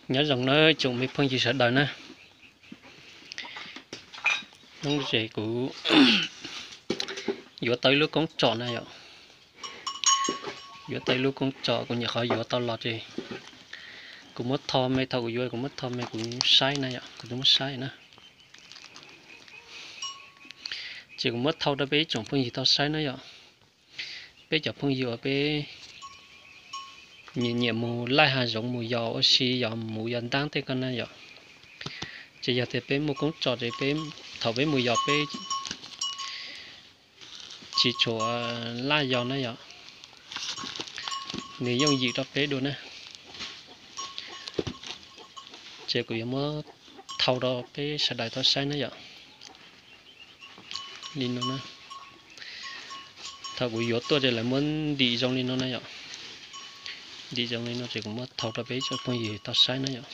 Nyob zoo nawb tsoom me phooj ywg sawv daws na. Hnub no ces kuv yuav tau ib lub koob tsom na yom. Yuav tau ib lub koob tsom, kuv nyuam qhuav yuav tau los ces kuv muab tho me, thaum kuv yuav kuv muab tho me kuv saib na yom, kuv twb muab saib na. Ces kuv muab thau rau peb ib tsoom phooj ywg tau saib na yom. Peb cov phooj ywg uas peb nyiam nyiam mus laij hav zoov mus yos ua si, yos muv yos ntaab tej ko na yom. Ces yog tias peb muaj koob tsom ces peb, thaum peb mus yos peb tsis tshua laj yos na yom, nws yooj yim rau peb dua na. Ces kuv yuav muab thau rau peb sawv daws tau saib na yom. Li no na, thaum kuv yuav tuaj ces lawv muab ntim zoo li no na yom. Ntim zoo li no ces kuv muab thau rau peb tsoom phooj ywg tau saib na yom.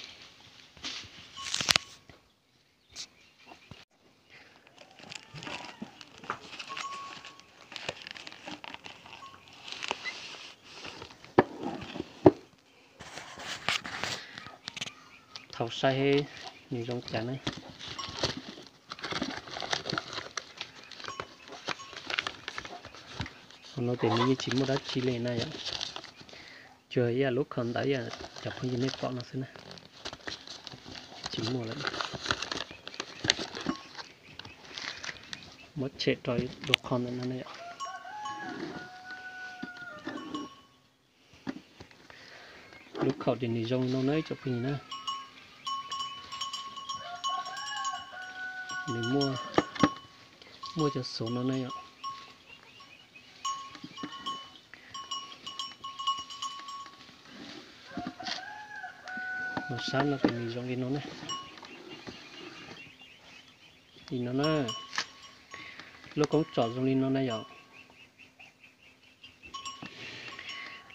Thau saib nws zoo cas na. Qhov no ces nws yeej tsis muaj dab tsi li na yom. Tsuas ib yam lub khaum ntawd ib yam cov phooj ywg nej pom no xwb na. Tsis muaj lawm. Muab tshem rau dua qho ntawm no na yom. Lub khaum ces nws zoo li no na ib tsoom phooj ywg na. Nws muaj, muaj cov xuv no na yom. Mus sab no ces nws zoo li no na. Li no na. Lub koob tsom zoo li no na yom.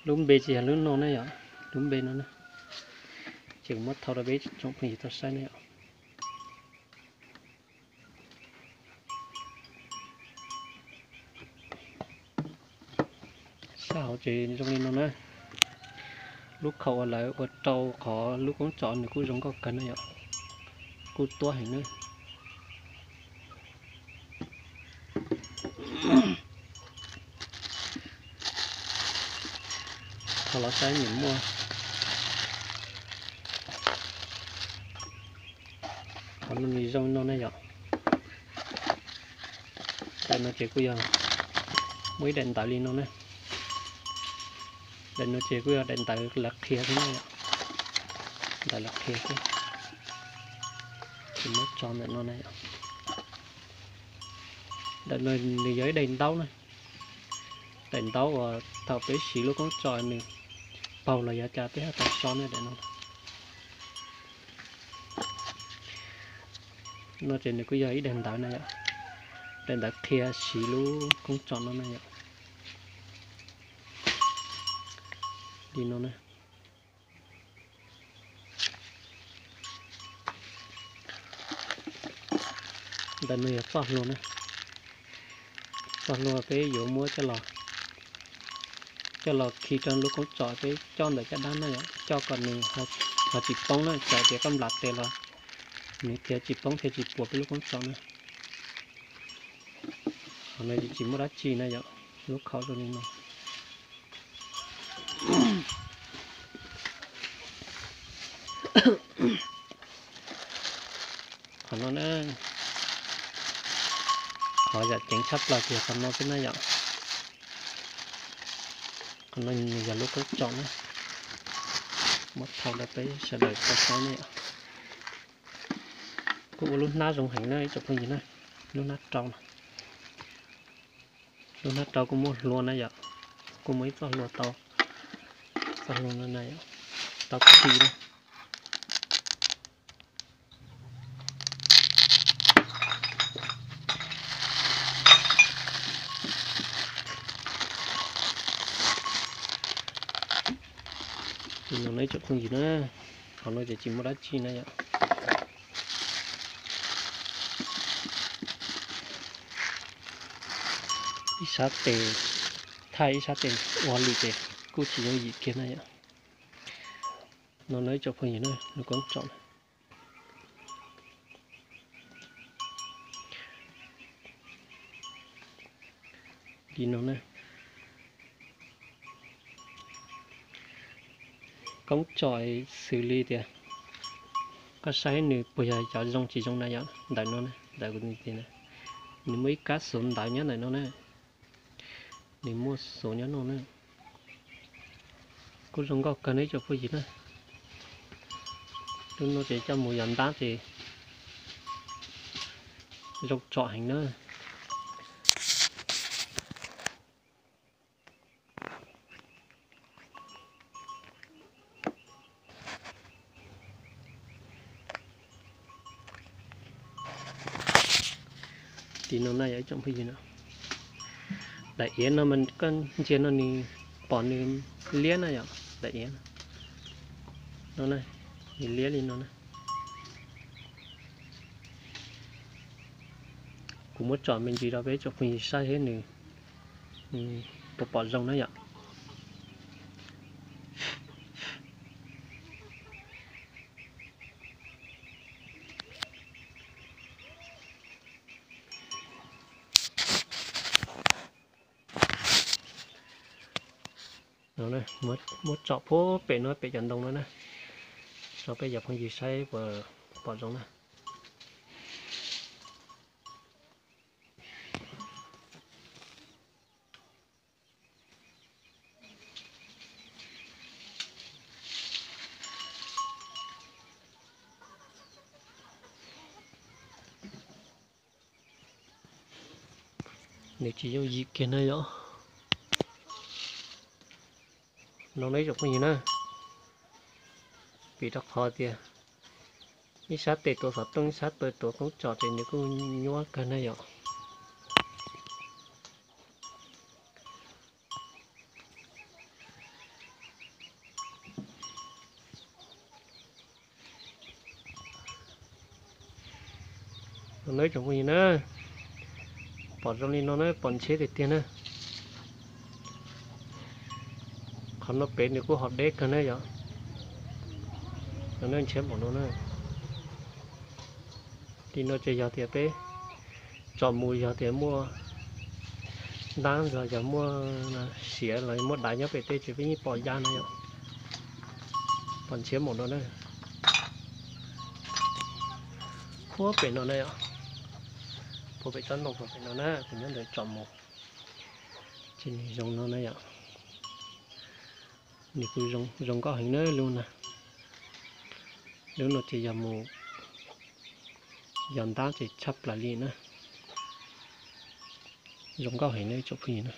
Lub npe ces yog lub no na yom, lub npe no na. Ces kuv muab thau rau peb tsoom phooj ywg tau saib na yom. Sab hauv ces zoo li no na. Lub khaum uas lawv ua rau qhov lub koob tsom nws kuj zoo nkauj kawg na yom, kuj tuab heev na. Qhov los saib nws muaj, qhov no nws zoo no na yom. Daim no ces kuj yog muaj ib daim ntawv li no na. Daim no ces kuj yog daim ntawv lawv qhia xwb na yom. Ntawv lawv qhia xwb. Ces muab tso ntawm no na yom. Daim no nws yog ib daim ntaub na. Daim ntaub uas thaum peb siv lub koob tso nws paug los yog cas peb ho tau so na daim no. No ces nws kuj yog ib daim ntawv na yom, daim ntawv qhia siv lub koob tsom no na yom. Li no na. Ntawm no yog txoj hlua na. Txoj hlua peb yuav muab coj los, coj los khi rau lub koob tsom peb coj ntawm caj dab na yom, coj kom nws ho tsis poob na, txawm tias koj nplas tes los nws thiaj tsis poob thiaj tsis puas peb lub koob tsom na. Qhov no tsis muaj dab tsi na yom, lub khaum zoo li no. Qhov no na, qhov yam ceev tshaj plaws ces qhov no xwb na yom. Qhov no nws yog lub koob tsom na, muab thau rau peb sawv daws tau saib na yom. Kuj ua lub hnab zoo heev na ib tsoom phooj ywg na, lub hnab rau no. Lub hnab rau kuj muaj hlua na yom, kuj muaj ib txoj hlua tau, txoj hlua no na yom, tau khi na. Li no na ib tsoom phooj ywg na, qhov no ces tsis muaj dab tsi na yom. Ib sab tes thaij ib sab tes ua lwm ces kuj tsis yooj yim kiag na yom. No na ib tsoom phooj ywg na, lub koob tsom na. Li no na, koob tsom xws li tias koj saib nws puas yog cov zoo tsis zoo na yom, ntawm no na, ntawm kuv tias na, nws muaj ib kab xuv ntawv nyob ntawm no na, nws muaj xuv nyob no na. Kuj zoo nkauj kawg na ib tsoom phooj ywg na. Lub no ces coj mus yos ntab ces zoo tsom heev na. Li no na yom ib tsoom phooj ywg na. Daim iav no mas koj ntsia no nws pom nws liab na yom, daim iav no na, nws liab li no na. Kuv muab tsom me ntsis rau peb tsoom phooj ywg saib thiab nws puas pom zoo na yom. Muab tsom puag pem no pem cov ntoo no na, rau peb cov phooj ywg saib puas pom zoo na. Nws tsis yooj yim kiag na yom. No na ib tsoom phooj ywg na, vim rau qhov tias ib sab tes tuav xov tooj ib sab tes tuav koob tsom ces nws kuj nyuaj kawg na yom. No na ib tsoom phooj ywg na, pom zoo li no na, pom ntsheb tiag tiag na. Qhov no pem nws kuj ho deb kawg na yom. No na ntsheb npaum no na. Li no ces yog tias peb tsom mus yog tias muaj ntab los yog muaj siav los muaj daiv nyob pem tej ces peb yeej pom ya na yom. Pom ntsheb npaum no na. Puag pem no na yom. Puag pem tsob ntoo puag pem no na, kuv nyob ntawd tsom mus. Ces nws zoo no na yom. Nws kuj zoo nkauj heev na lub na. Lub no ces yog mus yos ntab ces tshaj plaws li na. Zoo nkauj heev na ib tsoom phooj ywg na.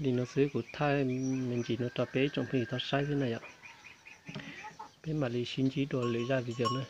Li no xwb kuv thaij me ntsis no rau peb ib tsoom phooj ywg tau saib xwb na yom. Peb mam li sib ntsib dua lwm zaj video na.